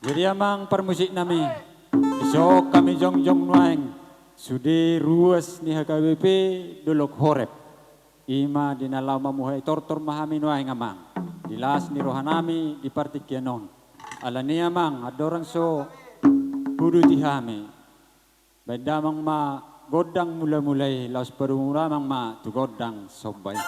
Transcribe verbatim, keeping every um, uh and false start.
Jadi amang parmusik nami, dison hami jongjong nuaeng, sude ruas ni H K B P Dolok Horeb. Ima di na laho mamuhai tortor ma hami nuaeng amang, di las ni roha nami di partingkian on. Alani amang, andorang so huduti hami, baen damang ma gondang mula-mula i, laos padomu damang ma tu gondang somba i.